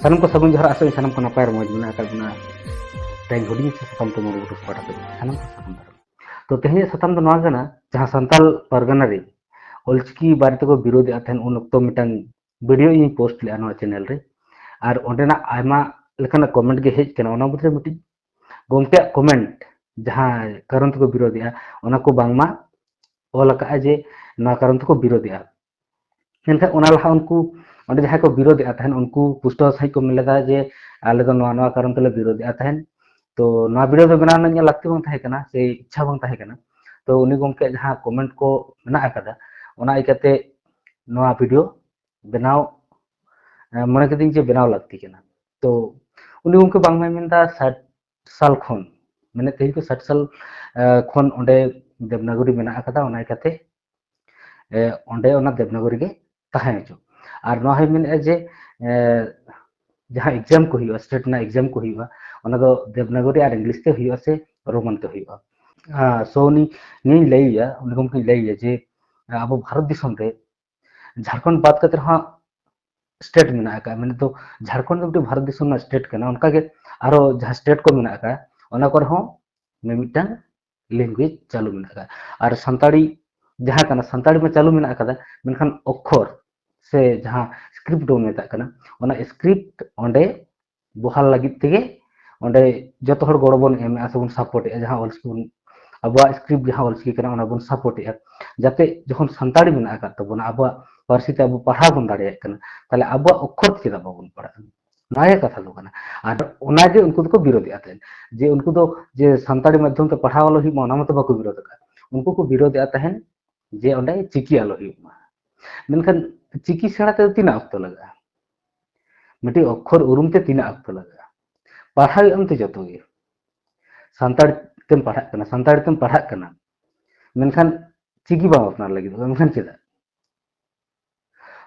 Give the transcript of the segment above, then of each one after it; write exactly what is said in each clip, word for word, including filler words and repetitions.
ᱥᱟᱱᱟᱢ ᱠᱚ ᱥᱟᱹᱜᱩᱱ ᱡᱚᱦᱟᱨ, ᱟᱥᱚᱜ ᱟᱹᱧ ᱥᱟᱱᱟᱢ ᱠᱚ ᱱᱟᱯᱟᱭ ᱨᱮ ᱢᱚᱡᱽ ᱢᱮᱱᱟᱜ ᱟᱠᱟᱫ ᱵᱚᱱᱟ᱾ ᱛᱮᱦᱮᱧ ᱦᱩᱰᱤᱧ ᱥᱮ ᱥᱟᱛᱟᱢ ᱛᱮ ᱢᱚᱱᱚ ᱵᱩᱴᱩ ᱯᱟᱦᱴᱟ ᱥᱮᱫ ᱥᱟᱱᱟᱢ ᱠᱚ ᱥᱟᱹᱜᱩᱱ ᱫᱟᱨᱟᱢ᱾ ᱛᱚ ᱛᱮᱦᱮᱧᱟᱜ ᱥᱟᱛᱟᱢ ᱫᱚ ᱱᱚᱣᱟ ᱠᱟᱱᱟ, ᱡᱟᱦᱟᱸ ᱥᱟᱱᱛᱟᱲ ᱯᱟᱨᱜᱟᱱᱟ ᱨᱮ ᱚᱞᱪᱤᱠᱤ ᱵᱟᱨᱮ ᱛᱮᱠᱚ ᱵᱤᱨᱳᱫᱮᱫᱼᱟ ᱛᱟᱦᱮᱸᱱ, ᱩᱱ ᱚᱠᱛᱚ ᱢᱤᱫᱴᱟᱝ ᱵᱷᱤᱰᱤᱭᱳ ᱤᱧ ᱯᱳᱥᱴ ᱞᱮᱫᱼᱟ ᱱᱚᱣᱟ ᱪᱮᱱᱮᱞ ᱨᱮ᱾ ᱟᱨ ᱚᱸᱰᱮᱱᱟᱜ ᱟᱭᱢᱟ ᱞᱮᱠᱟᱱᱟᱜ ᱠᱚᱢᱮᱱᱴ ᱜᱮ ᱦᱮᱡ ᱠᱟᱱᱟ᱾ ᱚᱱᱟ ᱢᱩᱫᱽᱨᱮ ᱢᱤᱫᱴᱤᱡ ᱜᱚᱢᱠᱮᱭᱟᱜ ᱠᱚᱢᱮᱱᱴ, ᱡᱟᱦᱟᱸ ᱠᱟᱨᱚᱱ ᱛᱮᱠᱚ ᱵᱤᱨᱳᱫᱮᱜᱼᱟ, ᱚᱱᱟ ᱠᱚ ᱵᱟᱝᱢᱟ ᱚᱞ ᱟᱠᱟᱫᱼᱟ ᱡᱮ ᱱᱚᱣᱟ ᱠᱟᱨᱚᱱ ᱛᱮᱠᱚ ᱵᱤᱨᱳᱫᱮᱜᱼᱟ᱾ ᱢᱮᱱᱠᱷᱟᱱ ᱚᱱᱟ ᱞᱟᱦᱟ ᱩᱱᱠᱩ ᱚᱸᱰᱮ ᱡᱟᱦᱟᱸᱭ ᱠᱚ ᱵᱤᱨᱳᱫᱮᱜᱼᱟ ᱛᱟᱦᱮᱸᱱ, ᱩᱱᱠᱩ ᱯᱩᱥᱴᱟᱹᱣ ᱥᱟᱺᱦᱤᱡ ᱠᱚ ᱢᱮᱱ ᱞᱮᱫᱟ ᱡᱮ ᱟᱞᱮ ᱫᱚ ᱱᱚᱣᱟ ᱱᱚᱣᱟ ᱠᱟᱨᱚᱱ ᱛᱮᱞᱮ ᱵᱤᱨᱳᱫᱮᱜᱼᱟ ᱛᱟᱦᱮᱸᱱ᱾ ᱛᱚ ᱱᱚᱣᱟ ᱵᱷᱤᱰᱤᱭᱳ ᱫᱚ ᱵᱮᱱᱟᱣ ᱨᱮᱱᱟᱜ ᱤᱧᱟᱹᱜ ᱞᱟᱹᱠᱛᱤ ᱵᱟᱝ ᱛᱟᱦᱮᱸ ᱠᱟᱱᱟ ᱥᱮ ᱤᱪᱪᱷᱟ ᱵᱟᱝ ᱛᱟᱦᱮᱸ ᱠᱟᱱᱟ᱾ ᱛᱚ ᱩᱱᱤ ᱜᱚᱢᱠᱮᱭᱟᱜ ᱡᱟᱦᱟᱸ ᱠᱚᱢᱮᱱᱴ ᱠᱚ ᱢᱮᱱᱟᱜ ᱟᱠᱟᱫᱟ, ᱚᱱᱟ ᱤᱭᱠᱟᱹᱛᱮ ᱱᱚᱣᱟ ᱵᱷᱤᱰᱤᱭᱳ ᱵᱮᱱᱟᱣ, ᱮ, ᱢᱚᱱᱮ ᱠᱤᱫᱟᱹᱧ ᱡᱮ ᱵᱮᱱᱟᱣ ᱞᱟᱹᱠᱛᱤ ᱠᱟᱱᱟ᱾ ᱛᱚ ᱩᱱᱤ ᱜᱚᱢᱠᱮ ᱵᱟᱝᱢᱟᱭ ᱢᱮᱱᱫᱟ ᱥᱟᱴ ᱥᱟᱞ ᱠᱷᱚᱱ, ᱢᱮᱱᱮᱫ ᱛᱟᱦᱮᱸ ᱠᱚ ᱥᱟᱴ ᱥᱟᱞ, ᱮ, ᱠᱷᱚᱱ ᱚᱸᱰᱮ ᱫᱮᱵᱽᱱᱟᱜᱚᱨᱤ ᱢᱮᱱᱟᱜ ᱟᱠᱟᱫᱟ, ᱚᱱᱟ ᱤᱭᱠᱟᱹᱛᱮ ᱮ, ᱚᱸᱰᱮ ᱚᱱᱟ ᱫᱮᱵᱽᱱᱟᱜᱚᱨᱤ ᱜᱮ ᱛᱟᱦᱮᱸ ᱦᱚᱪᱚ᱾ ᱟᱨ ᱱᱚᱣᱟ ᱦᱚᱸᱭ ᱢᱮᱱᱮᱫᱼᱟ ᱡᱮ, ᱮ, ᱡᱟᱦᱟᱸ ᱮᱠᱡᱟᱢ ᱠᱚ ᱦᱩᱭᱩᱜᱼᱟ, ᱥᱴᱮᱴ ᱨᱮᱱᱟᱜ ᱮᱠᱡᱟᱢ ᱠᱚ ᱦᱩᱭᱩᱜᱼᱟ, ᱚᱱᱟ ᱫᱚ ᱫᱮᱵᱽᱱᱟᱜᱚᱨᱤ ᱟᱨ ᱤᱝᱞᱤᱥ ᱛᱮ ᱦᱩᱭᱩᱜᱼᱟ ᱥᱮ ᱨᱳᱢᱟᱱ ᱛᱮ ᱦᱩᱭᱩᱜᱼᱟ? ᱟ, so ᱩᱱᱤ, ᱱᱤᱭᱟᱹᱧ ᱞᱟᱹᱭ ᱟᱭᱟ, ᱩᱱᱤ ᱜᱚᱢᱠᱮᱧ ᱞᱟᱹᱭ ᱟᱭᱟ ᱡᱮ, ᱟ, ᱟᱵᱚ ᱵᱷᱟᱨᱚᱛ ᱫᱤᱥᱚᱢ ᱨᱮ ᱡᱷᱟᱲᱠᱷᱚᱸᱰ ᱵᱟᱫ ᱠᱟᱛᱮ ᱨᱮᱦᱚᱸ ᱥᱴᱮᱴ ᱢᱮᱱᱟᱜ ᱟᱠᱟᱫᱼᱟ᱾ ᱢᱮᱱᱫᱚ ᱡᱷᱟᱲᱠᱷᱚᱸᱰ ᱫᱚ ᱢᱤᱫᱴᱤᱡ ᱵᱷᱟᱨᱚᱛ ᱫᱤᱥᱚᱢ ᱨᱮᱱᱟᱜ ᱥᱴᱮᱴ ᱠᱟᱱᱟ, ᱚᱱᱠᱟᱜᱮ ᱟᱨᱚ ᱡᱟᱦᱟᱸ ᱥᱴᱮᱴ ᱠᱚ ᱢᱮᱱᱟᱜ ᱟᱠᱟᱫᱼᱟ, ᱚᱱᱟ ᱠᱚᱨᱮ ᱦᱚᱸ ᱢᱤᱢᱤᱫᱴᱟᱝ ᱞᱮᱝᱜᱩᱭᱮᱡᱽ ᱪᱟᱹᱞᱩ ᱢᱮᱱᱟᱜ ᱟᱠᱟᱫᱼᱟ᱾ ᱟᱨ ᱥᱟᱱᱛᱟᱲᱤ ᱡᱟᱦᱟᱸ ᱠᱟᱱᱟ, ᱥᱟᱱᱛᱟᱲᱤ ᱢᱟ ᱪᱟᱹᱞᱩ ᱢᱮᱱᱟᱜ ᱟᱠᱟᱫᱟ, ᱢᱮᱱᱠᱷᱟᱱ ᱚᱠᱠᱷᱚᱨ ᱥᱮ ᱡᱟᱦᱟᱸ ᱥᱠᱨᱤᱯᱴ ᱵᱚᱱ ᱢᱮᱛᱟᱜ ᱠᱟᱱᱟ, ᱚᱱᱟ ᱥᱠᱨᱤᱯᱴ ᱚᱸᱰᱮ ᱵᱚᱦᱟᱞ ᱞᱟᱹᱜᱤᱫ ᱛᱮᱜᱮ ᱚᱸᱰᱮ ᱡᱚᱛᱚ ᱦᱚᱲ ᱜᱚᱲᱚ ᱵᱚᱱ ᱮᱢᱮᱜᱼᱟ ᱥᱮᱵᱚᱱ ᱥᱟᱯᱳᱨᱴ ᱮᱜᱼᱟ, ᱡᱟᱦᱟᱸ ᱚᱞᱪᱤᱠᱤ ᱵᱚᱱ, ᱟᱵᱚᱣᱟᱜ ᱥᱠᱨᱤᱯᱴ ᱡᱟᱦᱟᱸ ᱚᱞᱪᱤᱠᱤ ᱠᱟᱱᱟ, ᱚᱱᱟ ᱵᱚᱱ ᱥᱟᱯᱳᱨᱴ ᱮᱜᱼᱟ, ᱡᱟᱛᱮ ᱡᱚᱠᱷᱚᱱ ᱥᱟᱱᱛᱟᱲᱤ ᱢᱮᱱᱟᱜ ᱟᱠᱟᱫ ᱛᱟᱵᱚᱱᱟ, ᱟᱵᱚᱣᱟᱜ ᱯᱟᱹᱨᱥᱤ ᱛᱮ ᱟᱵᱚ ᱯᱟᱲᱦᱟᱣ ᱵᱚᱱ ᱫᱟᱲᱮᱭᱟᱜ ᱠᱟᱱᱟ, ᱛᱟᱦᱞᱮ ᱟᱵᱚᱣᱟᱜ ᱚᱠᱠᱷᱚᱨ ᱛᱮ ᱪᱮᱫᱟᱜ ᱵᱟᱵᱚᱱ ᱯᱟᱲᱦᱟᱜᱼᱟ? ᱱᱚᱣᱟ ᱜᱮ ᱠᱟᱛᱷᱟ ᱫᱚ ᱠᱟᱱᱟ᱾ ᱟᱨ ᱚᱱᱟᱜᱮ ᱩᱱᱠᱩ ᱫᱚᱠᱚ ᱵᱤᱨᱳᱫᱮᱜᱼᱟ ᱛᱟᱦᱮᱸᱫ, ᱡᱮ ᱩᱱᱠᱩ ᱫᱚ ᱡᱮ ᱥᱟᱱᱛᱟᱲᱤ ᱢᱟᱫᱽᱫᱷᱚᱢ ᱛᱮ ᱯᱟᱲᱦᱟᱣ ᱟᱞᱚ ᱦᱩᱭᱩᱜ ᱢᱟ, ᱚᱱᱟ ᱢᱟᱛᱚ ᱵᱟᱠᱚ ᱵᱤᱨᱳᱫ ᱟᱠᱟᱫ᱾ ᱩᱱᱠᱩ ᱠᱚ ᱵᱤᱨᱳᱫᱮᱜᱼᱟ ᱛᱟᱦᱮᱸᱫ ᱡᱮ ᱚᱸᱰᱮ ᱪᱤᱠᱤ ᱟᱞᱚ ᱦᱩᱭᱩᱜ ᱢᱟ᱾ ᱢᱮᱱᱠᱷᱟᱱ ᱪᱤᱠᱤ ᱥᱮᱬᱟ ᱛᱮᱫᱚ ᱛᱤᱱᱟᱹᱜ ᱚᱠᱛᱚ ᱞᱟᱜᱟᱜᱼᱟ? ᱢᱤᱫᱴᱤᱡ ᱚᱠᱠᱷᱚᱨ ᱩᱨᱩᱢ ᱛᱮ ᱛᱤᱱᱟᱹᱜ ᱚᱠᱛᱚ ᱞᱟᱜᱟᱜᱼᱟ? ᱯᱟᱲᱦᱟᱣ ᱮᱫ ᱟᱢ ᱛᱚ ᱡᱚᱛᱚ ᱜᱮ, ᱥᱟᱱᱛᱟᱲ ᱛᱮᱢ ᱯᱟᱲᱦᱟᱜ ᱠᱟᱱᱟ, ᱥᱟᱱᱛᱟᱲᱤ ᱛᱮᱢ ᱯᱟᱲᱦᱟᱜ ᱠᱟᱱᱟ, ᱢᱮᱱᱠᱷᱟᱱ ᱪᱤᱠᱤ ᱵᱟᱢ ᱟᱯᱱᱟᱨ ᱞᱟᱹᱜᱤᱫᱚᱜ ᱠᱟᱱᱟ, ᱢᱮᱱᱠᱷᱟᱱ ᱪᱮᱫᱟᱜ?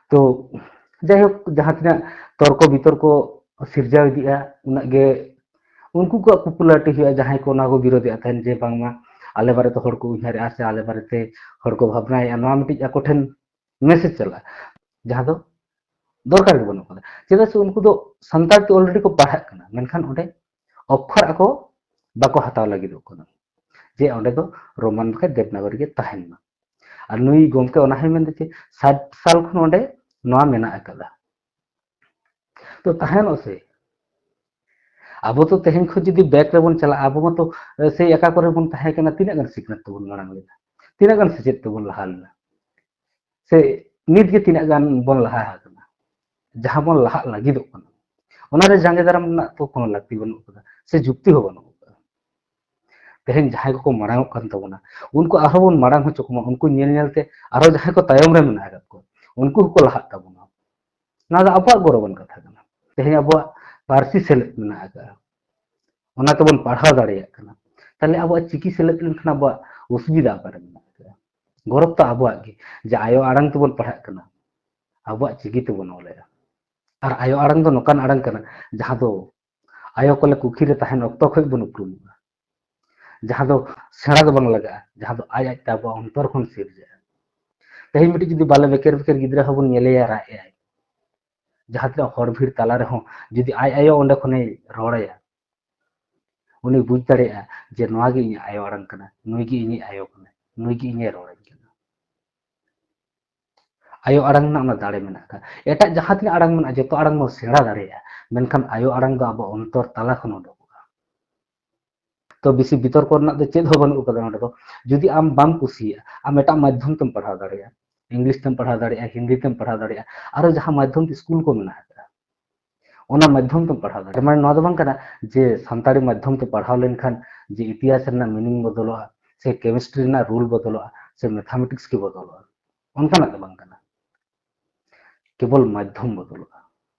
ᱛᱚ ᱡᱟᱭᱦᱳᱠ, ᱡᱟᱦᱟᱸ ᱛᱤᱱᱟᱹᱜ ᱛᱚᱨᱠᱚ ᱵᱤᱛᱚᱨᱠᱚ ᱥᱤᱨᱡᱟᱣ ᱤᱫᱤᱜᱼᱟ, ᱩᱱᱟᱹᱜ ᱜᱮ ᱩᱱᱠᱩ ᱠᱚᱣᱟᱜ ᱯᱚᱯᱩᱞᱟᱨᱤᱴᱤ ᱦᱩᱭᱩᱜᱼᱟ, ᱡᱟᱦᱟᱸᱭ ᱠᱚ ᱚᱱᱟ ᱠᱚ ᱵᱤᱨᱳᱫᱮᱜᱼᱟ ᱛᱟᱦᱮᱱ, ᱡᱮ ᱵᱟᱝᱢᱟ ᱟᱞᱮ ᱵᱟᱨᱮᱛᱮ ᱦᱚᱲ ᱠᱚ ᱩᱭᱦᱟᱹᱨᱮᱜᱼᱟ ᱥᱮ ᱟᱞᱮ ᱵᱟᱨᱮᱛᱮ ᱦᱚᱲ ᱠᱚ ᱵᱷᱟᱵᱽᱱᱟᱭᱮᱜᱼᱟ, ᱱᱚᱣᱟ ᱢᱤᱫᱴᱤᱡ ᱟᱠᱚ ᱴᱷᱮᱱ ᱢᱮᱥᱮᱡᱽ ᱪᱟᱞᱟᱜᱼᱟ, ᱡᱟᱦᱟᱸ ᱫᱚ ᱫᱚᱨᱠᱟᱨ ᱜᱮ ᱵᱟᱹᱱᱩᱜ ᱠᱟᱫᱟ᱾ ᱪᱮᱫᱟᱜ ᱥᱮ ᱩᱱᱠᱩ ᱫᱚ ᱥᱟᱱᱛᱟᱲ ᱛᱮ already ᱠᱚ ᱯᱟᱲᱦᱟᱜ ᱠᱟᱱᱟ, ᱢᱮᱱᱠᱷᱟᱱ ᱚᱸᱰᱮ ᱚᱠᱠᱷᱚᱨ ᱟᱠᱚ ᱵᱟᱠᱚ ᱦᱟᱛᱟᱣ ᱞᱟᱹᱜᱤᱫᱚᱜ ᱠᱟᱱᱟ ᱡᱮ ᱚᱸᱰᱮ ᱫᱚ ᱨᱳᱢᱟᱱ ᱵᱟᱠᱷᱟᱡ ᱫᱮᱵᱽᱱᱟᱜᱚᱨᱤ ᱜᱮ ᱛᱟᱦᱮᱱ ᱢᱟ᱾ ᱟᱨ ᱱᱩᱭ ᱜᱚᱢᱠᱮ ᱚᱱᱟ ᱦᱚᱸᱭ ᱢᱮᱱᱫᱟ ᱡᱮ ᱥᱟᱴ ᱥᱟᱞ ᱠᱷᱚᱱ ᱚᱸᱰᱮ ᱱᱚᱣᱟ ᱢᱮᱱᱟᱜ ᱟᱠᱟᱫᱟ, ᱛᱚ ᱛᱟᱦᱮᱱᱚᱜ ᱥᱮ᱾ ᱟᱵᱚ ᱛᱚ ᱛᱮᱦᱮᱧ ᱠᱷᱚᱱ ᱡᱩᱫᱤ back ᱨᱮᱵᱚᱱ ᱪᱟᱞᱟᱜᱼᱟ, ᱟᱵᱚ ᱢᱟᱛᱚ ᱥᱮᱭ ᱚᱠᱟ ᱠᱚᱨᱮ ᱵᱚᱱ ᱛᱟᱦᱮᱸ ᱠᱟᱱᱟ, ᱛᱤᱱᱟᱹᱜ ᱜᱟᱱ ᱥᱤᱠᱷᱱᱟᱹᱛ ᱛᱮᱵᱚᱱ ᱢᱟᱲᱟᱝ ᱞᱮᱱᱟ, ᱛᱤᱱᱟᱹᱜ ᱜᱟᱱ ᱥᱮᱪᱮᱫ ᱛᱮᱵᱚᱱ ᱞᱟᱦᱟ ᱞᱮᱱᱟ, ᱥᱮ ᱱᱤᱛ ᱜᱮ ᱛᱤᱱᱟᱹᱜ ᱜᱟᱱ ᱵᱚᱱ ᱞᱟᱦᱟ ᱟᱠᱟᱱᱟ, ᱡᱟᱦᱟᱸ ᱵᱚᱱ ᱞᱟᱦᱟᱜ ᱞᱟᱹᱜᱤᱫᱚᱜ ᱠᱟᱱᱟ, ᱚᱱᱟᱨᱮ ᱡᱟᱸᱜᱮ ᱫᱟᱨᱟᱢ ᱨᱮᱱᱟᱜ ᱛᱚ ᱠᱳᱱᱳ ᱞᱟᱹᱠᱛᱤ ᱵᱟᱹᱱᱩᱜ ᱠᱟᱫᱟ, ᱥᱮ ᱡᱩᱠᱛᱤ ᱦᱚᱸ ᱵᱟᱹᱱᱩᱜ ᱠᱟᱫᱟ᱾ ᱛᱮᱦᱮᱧ ᱡᱟᱦᱟᱸᱭ ᱠᱚᱠᱚ ᱢᱟᱲᱟᱝ ᱚᱜ ᱠᱟᱱ ᱛᱟᱵᱚᱱᱟ, ᱩᱱᱠᱩ ᱟᱨᱦᱚᱸ ᱵᱚᱱ ᱢᱟᱲᱟᱝ ᱦᱚᱪᱚ ᱠᱚᱢᱟ, ᱩᱱᱠᱩ ᱧᱮᱞ ᱧᱮᱞᱛᱮ ᱟᱨᱦᱚᱸ ᱡᱟᱦᱟᱸᱭ ᱠᱚ ᱛᱟᱭᱚᱢ ᱨᱮ ᱢᱮᱱᱟᱜ ᱟᱠᱟᱫ ᱠᱚᱣᱟ, ᱩᱱᱠᱩ ᱦᱚᱸᱠᱚ ᱞᱟᱦᱟᱜ ᱛᱟᱵᱚᱱᱟ᱾ ᱱᱚᱣᱟ ᱫᱚ ᱟᱵᱚᱣᱟᱜ ᱜᱚᱨᱚᱵᱟᱱ ᱠᱟᱛᱷᱟ ᱠᱟᱱᱟ᱾ ᱛᱮᱦᱮᱧ ᱟᱵᱚᱣᱟᱜ ᱯᱟᱹᱨᱥᱤ ᱥᱮᱞᱮᱫ ᱢᱮᱱᱟᱜ ᱟᱠᱟᱫᱼᱟ, ᱚᱱᱟ ᱛᱮᱵᱚᱱ ᱯᱟᱲᱦᱟᱣ ᱫᱟᱲᱮᱭᱟᱜ ᱠᱟᱱᱟ, ᱛᱟᱦᱞᱮ ᱟᱵᱚᱣᱟᱜ ᱪᱤᱠᱤ ᱥᱮᱞᱮᱫ ᱞᱮᱱᱠᱷᱟᱱ ᱟᱵᱚᱣᱟᱜ ᱚᱥᱩᱵᱤᱫᱷᱟ ᱚᱠᱟᱨᱮ ᱢᱮᱱᱟᱜ ᱟᱠᱟᱫᱼᱟ? ᱜᱚᱨᱚᱵ ᱛᱚ ᱟᱵᱚᱣᱟᱜ ᱜᱮ, ᱡᱮ ᱟᱭᱳ ᱟᱲᱟᱝ ᱛᱮᱵᱚᱱ ᱯᱟᱲᱦᱟᱜ ᱠᱟᱱᱟ, ᱟᱵᱚᱣᱟᱜ ᱪᱤᱠᱤ ᱛᱮᱵᱚᱱ ᱚᱞᱮᱜᱼᱟ᱾ ᱟᱨ ᱟᱭᱳ ᱟᱲᱟᱝ ᱫᱚ ᱱᱚᱝᱠᱟᱱ ᱟᱲᱟᱝ ᱠᱟᱱᱟ, ᱡᱟᱦᱟᱸ ᱫᱚ ᱟᱭᱳ ᱠᱚᱞᱮ ᱠᱩᱠᱷᱤ ᱨᱮ ᱛᱟᱦᱮᱱ ᱚᱠᱛᱚ ᱠᱷᱚᱱ ᱵᱚᱱ ᱩᱯᱨᱩᱢᱚᱜᱼᱟ, ᱡᱟᱦᱟᱸ ᱫᱚ ᱥᱮᱬᱟ ᱫᱚ ᱵᱟᱝ ᱞᱟᱜᱟᱜᱼᱟ, ᱡᱟᱦᱟᱸ ᱫᱚ ᱟᱡ ᱟᱡᱛᱮ ᱟᱵᱚᱣᱟᱜ ᱚᱱᱛᱚᱨ ᱠᱷᱚᱱ ᱥᱤᱨᱡᱟᱹᱜᱼᱟ᱾ ᱛᱮᱦᱮᱧ ᱢᱤᱫᱴᱤᱡ ᱡᱩᱫᱤ ᱵᱟᱞᱮ ᱵᱮᱠᱮᱨ ᱵᱮᱠᱮᱨ ᱜᱤᱫᱽᱨᱟᱹ ᱦᱚᱸᱵᱚᱱ ᱧᱮᱞᱮᱭᱟ, ᱨᱟᱜ ᱮᱜᱼᱟᱭ, ᱡᱟᱦᱟᱸ ᱛᱤᱱᱟᱹᱜ ᱦᱚᱲ ᱵᱷᱤᱲ ᱛᱟᱞᱟ ᱨᱮᱦᱚᱸ ᱡᱩᱫᱤ ᱟᱡ ᱟᱭᱳ ᱚᱸᱰᱮ ᱠᱷᱚᱱᱮ ᱨᱚᱲ ᱟᱭᱟ, ᱩᱱᱤ ᱵᱩᱡᱽ ᱫᱟᱲᱮᱭᱟᱜᱼᱟ ᱡᱮ ᱱᱚᱣᱟ ᱜᱮ ᱤᱧᱟᱹᱜ ᱟᱭᱳ ᱟᱲᱟᱝ ᱠᱟᱱᱟ, ᱱᱩᱭ ᱜᱮ ᱤᱧᱤᱡ ᱟᱭᱳ ᱠᱟᱱᱟᱭ, ᱱᱩᱭ ᱜᱮ ᱤᱧᱮ ᱨᱚᱲᱟᱹᱧ ᱠᱟᱱᱟ᱾ ᱟᱭᱳ ᱟᱲᱟᱝ ᱨᱮᱱᱟᱜ ᱚᱱᱟ ᱫᱟᱲᱮ ᱢᱮᱱᱟᱜ ᱟᱠᱟᱫᱟ᱾ ᱮᱴᱟᱜ ᱡᱟᱦᱟᱸ ᱛᱤᱱᱟᱹᱜ ᱟᱲᱟᱝ ᱢᱮᱱᱟᱜᱼᱟ, ᱡᱚᱛᱚ ᱟᱲᱟᱝ ᱵᱚᱱ ᱥᱮᱬᱟ ᱫᱟᱲᱮᱭᱟᱜᱼᱟ, ᱢᱮᱱᱠᱷᱟᱱ ᱟᱭᱳ ᱟᱲᱟᱝ ᱫᱚ ᱟᱵᱚ ᱚᱱᱛᱚᱨ ᱛᱟᱞᱟ ᱠᱷᱚᱱ ᱩᱰᱩᱠᱚᱜᱼᱟ᱾ ᱛᱚ ᱵᱮᱥᱤ ᱵᱤᱛᱚᱨᱠᱚ ᱨᱮᱱᱟᱜ ᱫᱚ ᱪᱮᱫ ᱦᱚᱸ ᱵᱟᱹᱱᱩᱜ ᱟᱠᱟᱫᱟ ᱱᱚᱰᱮ ᱫᱚ᱾ ᱡᱩᱫᱤ ᱟᱢ ᱵᱟᱢ ᱠᱩᱥᱤᱭᱟᱜᱼᱟ, ᱟᱢ ᱮᱴᱟᱜ ᱢᱟᱫᱽᱫᱷᱚᱢ ᱛᱮᱢ ᱯᱟᱲᱦᱟᱣ ᱫᱟᱲᱮᱭᱟᱜᱼᱟ, ᱤᱝᱞᱤᱥ ᱛᱮᱢ ᱯᱟᱲᱦᱟᱣ ᱫᱟᱲᱮᱭᱟᱜᱼᱟ, ᱦᱤᱱᱫᱤ ᱛᱮᱢ ᱯᱟᱲᱦᱟᱣ ᱫᱟᱲᱮᱭᱟᱜᱼᱟ, ᱟᱨᱚ ᱡᱟᱦᱟᱸ ᱢᱟᱫᱽᱫᱷᱚᱢ ᱛᱮ ᱥᱠᱩᱞ ᱠᱚ ᱢᱮᱱᱟᱜ ᱟᱠᱟᱫᱟ, ᱚᱱᱟ ᱢᱟᱫᱽᱫᱷᱚᱢ ᱛᱮᱢ ᱯᱟᱲᱦᱟᱣ ᱫᱟᱲᱮᱭᱟᱜᱼᱟ᱾ ᱢᱟᱱᱮ ᱱᱚᱣᱟ ᱫᱚ ᱵᱟᱝ ᱠᱟᱱᱟ ᱡᱮ ᱥᱟᱱᱛᱟᱲᱤ ᱢᱟᱫᱽᱫᱷᱚᱢ ᱛᱮ ᱯᱟᱲᱦᱟᱣ ᱞᱮᱱᱠᱷᱟᱱ ᱡᱮ ᱤᱛᱤᱦᱟᱥ ᱨᱮᱱᱟᱜ meaning ᱵᱚᱫᱚᱞᱚᱜᱼᱟ, ᱥᱮ chemistry ᱨᱮᱱᱟᱜ rule ᱵᱚᱫᱚᱞᱚᱜᱼᱟ, ᱥᱮ mathematics ᱜᱮ ᱵᱚᱫᱚᱞᱚᱜᱼᱟ, ᱚᱱᱠᱟᱱᱟᱜ ᱫᱚ ᱵᱟᱝ ᱠᱟᱱᱟ᱾ ᱠᱮᱵᱚᱞ ᱢᱟᱫᱽᱫᱷᱚᱢ ᱵᱚᱫᱚᱞᱚᱜᱼᱟ᱾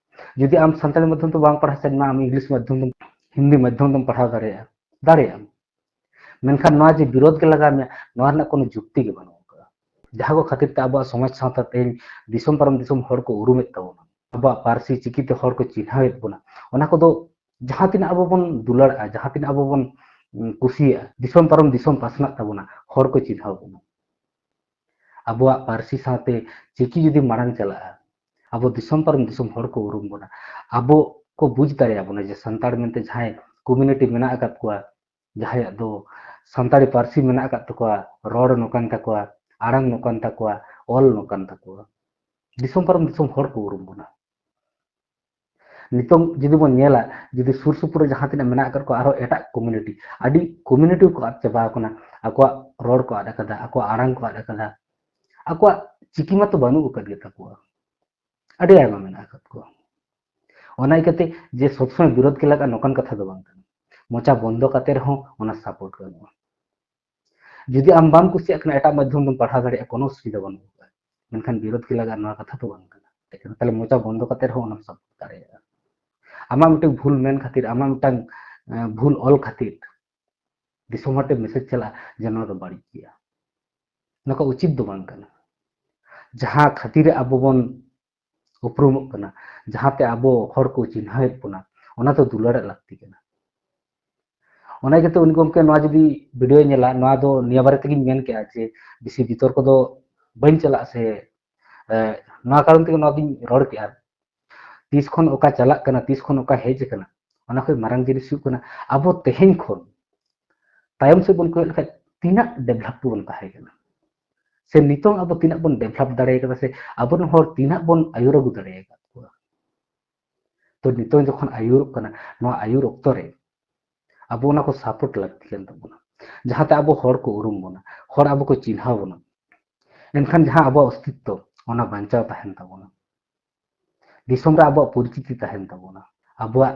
ᱡᱩᱫᱤ ᱟᱢ ᱥᱟᱱᱛᱟᱲᱤ ᱢᱟᱫᱽᱫᱷᱚᱢ ᱛᱮ ᱵᱟᱝ ᱯᱟᱲᱦᱟᱣ ᱥᱟᱱᱟᱭᱮᱫ ᱢᱮᱭᱟ, ᱟᱢ ᱤᱝᱞᱤᱥ ᱢᱟᱫᱽᱫᱷᱚᱢ ᱛᱮᱢ, ᱦᱤᱱᱫᱤ ᱢᱟᱫᱽᱫᱷᱚᱢ ᱛᱮᱢ ᱯᱟᱲᱦᱟᱣ ᱫᱟᱲᱮᱭᱟᱜᱼᱟ, ᱫᱟᱲᱮᱭᱟᱜ ᱟᱢ᱾ ᱢᱮᱱᱠᱷᱟᱱ ᱱᱚᱣᱟ ᱡᱮ ᱵᱤᱨᱳᱫᱷ ᱜᱮ ᱞᱟᱜᱟᱣ ᱢᱮᱭᱟ, ᱱᱚᱣᱟ ᱨᱮᱱᱟᱜ ᱠᱳᱱᱳ ᱡᱩᱠᱛᱤ ᱜᱮ ᱵᱟᱹᱱᱩᱜ ᱟᱠᱟᱫᱟ᱾ ᱡᱟᱦᱟᱸ ᱠᱚ ᱠᱷᱟᱹᱛᱤᱨ ᱛᱮ ᱟᱵᱚᱣᱟᱜ ᱥᱚᱢᱟᱡᱽ ᱥᱟᱶᱛᱟ ᱛᱮᱦᱮᱧ ᱫᱤᱥᱚᱢ ᱯᱟᱨᱚᱢ ᱫᱤᱥᱚᱢ ᱦᱚᱲ ᱠᱚ ᱩᱨᱩᱢᱮᱫ ᱛᱟᱵᱚᱱᱟ, ᱟᱵᱚᱣᱟᱜ ᱯᱟᱹᱨᱥᱤ ᱪᱤᱠᱤᱛᱮ ᱦᱚᱲ ᱠᱚ ᱪᱤᱱᱦᱟᱹᱣᱮᱫ ᱵᱚᱱᱟ, ᱚᱱᱟ ᱠᱚᱫᱚ ᱡᱟᱦᱟᱸ ᱛᱤᱱᱟᱹᱜ ᱟᱵᱚ ᱵᱚᱱ ᱫᱩᱞᱟᱹᱲᱟᱜᱼᱟ, ᱡᱟᱦᱟᱸ ᱛᱤᱱᱟᱹᱜ ᱟᱵᱚ ᱵᱚᱱ, ᱩᱸ, ᱠᱩᱥᱤᱭᱟᱜᱼᱟ, ᱫᱤᱥᱚᱢ ᱯᱟᱨᱚᱢ ᱫᱤᱥᱚᱢ ᱯᱟᱥᱱᱟᱜ ᱛᱟᱵᱚᱱᱟ, ᱦᱚᱲ ᱠᱚ ᱪᱤᱱᱦᱟᱹᱣ ᱵᱚᱱᱟ᱾ ᱟᱵᱚᱣᱟᱜ ᱯᱟᱹᱨᱥᱤ ᱥᱟᱶᱛᱮ ᱪᱤᱠᱤ ᱡᱩᱫᱤ ᱢᱟᱲᱟᱝ ᱪᱟᱞᱟᱜᱼᱟ, ᱟᱵᱚ ᱫᱤᱥᱚᱢ ᱯᱟᱨᱚᱢ ᱫᱤᱥᱚᱢ ᱦᱚᱲ ᱠᱚ ᱩᱨᱩᱢ ᱵᱚᱱᱟ᱾ ᱟᱵᱚ ᱠᱚ ᱵᱩᱡᱽ ᱫᱟᱲᱮᱭᱟᱵᱚᱱᱟ ᱡᱮ ᱥᱟᱱᱛᱟᱲ ᱢᱮᱱᱛᱮ ᱡᱟᱦᱟᱸᱭ ᱠᱚᱢᱤᱭᱩᱱᱤᱴᱤ ᱢᱮᱱᱟᱜ ᱟᱠᱟᱫ ᱠᱚᱣᱟ, ᱡᱟᱦᱟᱸᱭᱟᱜ ᱫᱚ ᱥᱟᱱᱛᱟᱲᱤ ᱯᱟᱹᱨᱥᱤ ᱢᱮᱱᱟᱜ ᱟᱠᱟᱫ ᱛᱟᱠᱚᱣᱟ, ᱨᱚᱲ ᱱᱚᱝᱠᱟᱱ ᱛᱟᱠᱚᱣᱟ, ᱟᱲᱟᱝ ᱱᱚᱝᱠᱟᱱ ᱛᱟᱠᱚᱣᱟ, ᱚᱞ ᱱᱚᱝᱠᱟᱱ ᱛᱟᱠᱚᱣᱟ, ᱫᱤᱥᱚᱢ ᱯᱟᱨᱚᱢ ᱫᱤᱥᱚᱢ ᱦᱚᱲ ᱠᱚ ᱩᱨᱩᱢ ᱵᱚᱱᱟ᱾ ᱱᱤᱛᱚᱝ ᱡᱩᱫᱤ ᱵᱚᱱ ᱧᱮᱞᱟ, ᱡᱩᱫᱤ ᱥᱩᱨ ᱥᱩᱯᱩᱨ ᱨᱮ ᱡᱟᱦᱟᱸ ᱛᱤᱱᱟᱹᱜ ᱢᱮᱱᱟᱜ ᱟᱠᱟᱫ ᱠᱚᱣᱟ, ᱟᱨᱦᱚᱸ ᱮᱴᱟᱜ ᱠᱚᱢᱤᱭᱩᱱᱤᱴᱤ, ᱟᱹᱰᱤ ᱠᱚᱢᱤᱭᱩᱱᱤᱴᱤ ᱠᱚ ᱟᱫ ᱪᱟᱵᱟ ᱟᱠᱟᱱᱟ᱾ ᱟᱠᱚᱣᱟᱜ ᱨᱚᱲ ᱠᱚ ᱟᱫ ᱟᱠᱟᱫᱟ, ᱟᱠᱚᱣᱟᱜ ᱟᱲᱟᱝ ᱠᱚ ᱟᱫ ᱟᱠᱟᱫᱟ, ᱟᱠᱚᱣᱟᱜ ᱪᱤᱠᱤ ᱢᱟᱛᱚ ᱵᱟᱹᱱᱩᱜ ᱟᱠᱟᱫ ᱜᱮ ᱛᱟᱠᱚᱣᱟ᱾ ᱟᱹᱰᱤ ᱟᱭᱢᱟ ᱢᱮᱱᱟᱜ ᱟᱠᱟᱫ ᱠᱚᱣᱟ᱾ ᱚᱱᱟ ᱤᱠᱟᱹᱛᱮ ᱡᱮ ᱥᱚᱵᱽ ᱥᱚᱢᱚᱭ ᱵᱤᱨᱳᱫᱷ ᱜᱮ ᱞᱟᱜᱟᱜᱼᱟ, ᱱᱚᱝᱠᱟᱱ ᱠᱟᱛᱷᱟ ᱫᱚ ᱵᱟᱝ ᱠᱟᱱᱟ᱾ ᱢᱚᱪᱟ ᱵᱚᱱᱫᱚ ᱠᱟᱛᱮ ᱨᱮᱦᱚᱸ ᱚᱱᱟ ᱥᱟᱯᱳᱨᱴ ᱜᱟᱱᱚᱜᱼᱟ᱾ ᱡᱩᱫᱤ ᱟᱢ ᱵᱟᱢ ᱠᱩᱥᱤᱭᱟᱜ ᱠᱟᱱᱟ, ᱮᱴᱟᱜ ᱢᱟᱫᱽᱫᱷᱚᱢ ᱛᱮᱢ ᱯᱟᱲᱦᱟᱣ ᱫᱟᱲᱮᱭᱟᱜᱼᱟ, ᱠᱳᱱᱳ ᱚᱥᱩᱵᱤᱫᱷᱟ ᱵᱟᱹᱱᱩᱜ ᱟᱠᱟᱫᱟ᱾ ᱢᱮᱱᱠᱷᱟᱱ ᱵᱤᱨᱳᱫᱷ ᱜᱮ ᱞᱟᱜᱟᱜᱼᱟ, ᱱᱚᱣᱟ ᱠᱟᱛᱷᱟ ᱫᱚ ᱵᱟᱝ ᱠᱟᱱᱟ᱾ ᱛᱟᱦᱞᱮ ᱢᱚᱪᱟ ᱵᱚᱱᱫᱚ ᱠᱟᱛᱮ ᱨᱮᱦᱚᱸ ᱚᱱᱟᱢ ᱥᱟᱯᱳᱨᱴ ᱫᱟᱲᱮᱭᱟᱜᱼᱟ᱾ ᱟᱢᱟᱜ ᱢᱤᱫᱴᱟᱝ ᱵᱷᱩᱞ ᱢᱮᱱ ᱠᱷᱟᱹᱛᱤᱨ, ᱟᱢᱟᱜ ᱢᱤᱫᱴᱟᱝ, ᱮᱸ, ᱵᱷᱩᱞ ᱚᱞ ᱠᱷᱟᱹᱛᱤᱨ ᱫᱤᱥᱚᱢ ᱦᱚᱲ ᱴᱷᱮᱱ ᱢᱮᱥᱮᱡᱽ ᱪᱟᱞᱟᱜᱼᱟ ᱡᱮ ᱱᱚᱣᱟ ᱫᱚ ᱵᱟᱹᱲᱤᱡ ᱜᱮᱭᱟ᱾ ᱱᱚᱣᱟ ᱠᱚ ᱩᱪᱤᱛ ᱫᱚ ᱵᱟᱝ ᱠᱟᱱᱟ᱾ ᱡᱟᱦᱟᱸ ᱠᱷᱟᱹᱛᱤᱨ ᱟᱵᱚ ᱵᱚᱱ ᱩᱯᱨᱩᱢᱚᱜ ᱠᱟᱱᱟ, ᱡᱟᱦᱟᱸᱛᱮ ᱟᱵᱚ ᱦᱚᱲ ᱠᱚ ᱪᱤᱱᱦᱟᱹᱣᱮᱫ ᱵᱚᱱᱟ, ᱚᱱᱟ ᱫᱚ ᱫᱩᱞᱟᱹᱲᱟᱜ ᱞᱟᱹᱠᱛᱤ ᱠᱟᱱᱟ᱾ ᱚᱱᱟ ᱤᱭᱠᱟᱹᱛᱮ ᱩᱱᱤ ᱜᱚᱢᱠᱮ ᱱᱚᱣᱟ ᱡᱩᱫᱤ ᱵᱷᱤᱰᱤᱭᱳᱭ ᱧᱮᱞᱟ, ᱱᱚᱣᱟ ᱫᱚ ᱱᱤᱭᱟᱹ ᱵᱟᱨᱮ ᱛᱮᱜᱤᱧ ᱢᱮᱱ ᱠᱮᱜᱼᱟ ᱡᱮ ᱵᱮᱥᱤ ᱵᱤᱛᱚᱨᱠᱚ ᱫᱚ ᱵᱟᱹᱧ ᱪᱟᱞᱟᱜᱼᱟ ᱥᱮ, ᱮ, ᱱᱚᱣᱟ ᱠᱟᱨᱚᱱ ᱛᱮᱜᱮ ᱱᱚᱣᱟ ᱫᱚᱧ ᱨᱚᱲ ᱠᱮᱜᱼᱟ᱾ ᱛᱤᱥ ᱠᱷᱚᱱ ᱚᱠᱟ ᱪᱟᱞᱟᱜ ᱠᱟᱱᱟ, ᱛᱤᱥ ᱠᱷᱚᱱ ᱚᱠᱟ ᱦᱮᱡ ᱟᱠᱟᱱᱟ, ᱚᱱᱟ ᱠᱷᱚᱱ ᱢᱟᱨᱟᱝ ᱡᱤᱱᱤᱥ ᱦᱩᱭᱩᱜ ᱠᱟᱱᱟ ᱟᱵᱚ ᱛᱮᱦᱮᱧ ᱠᱷᱚᱱ ᱛᱟᱭᱚᱢ ᱥᱮᱫ ᱵᱚᱱ ᱠᱚᱭᱚᱜ ᱞᱮᱠᱷᱟᱱ ᱛᱤᱱᱟᱹᱜ ᱰᱮᱵᱷᱞᱚᱯ ᱵᱚᱱ ᱛᱟᱦᱮᱸ ᱠᱟᱱᱟ, ᱥᱮ ᱱᱤᱛᱚᱝ ᱟᱵᱚ ᱛᱤᱱᱟᱹᱜ ᱵᱚᱱ ᱰᱮᱵᱷᱞᱚᱯ ᱫᱟᱲᱮ ᱠᱟᱫᱟ, ᱥᱮ ᱟᱵᱚᱨᱮᱱ ᱦᱚᱲ ᱛᱤᱱᱟᱹᱜ ᱵᱚᱱ ᱟᱹᱭᱩᱨ ᱟᱹᱜᱩ ᱫᱟᱲᱮ ᱟᱠᱟᱫ ᱠᱚᱣᱟ᱾ ᱛᱚ ᱱᱤᱛᱚᱝ ᱡᱚᱠᱷᱚᱱ ᱟᱹᱭᱩᱨᱚᱜ ᱠᱟᱱᱟ, ᱱᱚᱣᱟ ᱟᱹᱭᱩᱨ ᱚᱠᱛᱚ ᱨᱮ ᱟᱵᱚ ᱚᱱᱟ ᱠᱚ ᱥᱟᱯᱳᱨᱴ ᱞᱟᱹᱠᱛᱤ ᱠᱟᱱ ᱛᱟᱵᱚᱱᱟ, ᱡᱟᱦᱟᱸᱛᱮ ᱟᱵᱚ ᱦᱚᱲ ᱠᱚ ᱩᱨᱩᱢ ᱵᱚᱱᱟ, ᱦᱚᱲ ᱟᱵᱚ ᱠᱚ ᱪᱤᱱᱦᱟᱹᱣ ᱵᱚᱱᱟ᱾ ᱮᱱᱠᱷᱟᱱ ᱡᱟᱦᱟᱸ ᱟᱵᱚᱣᱟᱜ ᱚᱥᱛᱤᱛᱛᱚ, ᱚᱱᱟ ᱵᱟᱧᱪᱟᱣ ᱛᱟᱦᱮᱱ ᱛᱟᱵᱚᱱᱟ, ᱫᱤᱥᱚᱢ ᱨᱮ ᱟᱵᱚᱣᱟᱜ ᱯᱚᱨᱤᱪᱤᱛᱤ ᱛᱟᱦᱮᱱ ᱛᱟᱵᱚᱱᱟ, ᱟᱵᱚᱣᱟᱜ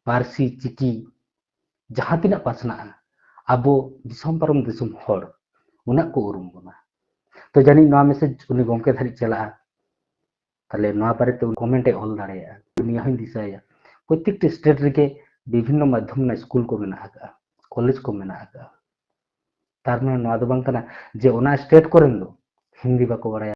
ᱯᱟᱹᱨᱥᱤ ᱪᱤᱠᱤ ᱡᱟᱦᱟᱸ ᱛᱤᱱᱟᱹᱜ ᱯᱟᱥᱱᱟᱜᱼᱟ, ᱟᱵᱚ ᱫᱤᱥᱚᱢ ᱯᱟᱨᱚᱢ ᱫᱤᱥᱚᱢ ᱦᱚᱲ ᱩᱱᱟᱹᱜ ᱠᱚ ᱩᱨᱩᱢ ᱵᱚᱱᱟ᱾ ᱛᱚ ᱡᱟᱹᱱᱤᱡ ᱱᱚᱣᱟ ᱢᱮᱥᱮᱡᱽ ᱩᱱᱤ ᱜᱚᱢᱠᱮ ᱫᱷᱟᱹᱨᱤᱡ ᱪᱟᱞᱟᱜᱼᱟ᱾ ᱛᱟᱦᱞᱮ ᱱᱚᱣᱟ ᱵᱟᱨᱮᱛᱮ ᱩᱱᱤ ᱠᱚᱢᱮᱱᱴ ᱮ ᱚᱞ ᱫᱟᱲᱮᱭᱟᱜᱼᱟ᱾ ᱱᱤᱭᱟᱹ ᱦᱚᱸᱧ ᱫᱤᱥᱟᱹᱭᱟ, ᱯᱨᱚᱛᱮᱠᱴᱤ ᱥᱴᱮᱴ ᱨᱮᱜᱮ ᱵᱤᱵᱷᱤᱱᱱᱚ ᱢᱟᱫᱽᱫᱷᱚᱢ ᱨᱮᱱᱟᱜ ᱥᱠᱩᱞ ᱠᱚ ᱢᱮᱱᱟᱜ ᱟᱠᱟᱫᱼᱟ, ᱠᱚᱞᱮᱡᱽ ᱠᱚ ᱢᱮᱱᱟᱜ ᱟᱠᱟᱫᱼᱟ᱾ ᱛᱟᱨ ᱢᱟᱱᱮ ᱱᱚᱣᱟ ᱫᱚ ᱵᱟᱝ ᱠᱟᱱᱟ ᱡᱮ ᱚᱱᱟ ᱥᱴᱮᱴ ᱠᱚᱨᱮᱱ ᱫᱚ ᱦᱤᱱᱫᱤ ᱵᱟᱠᱚ ᱵᱟᱲᱟᱭᱟ,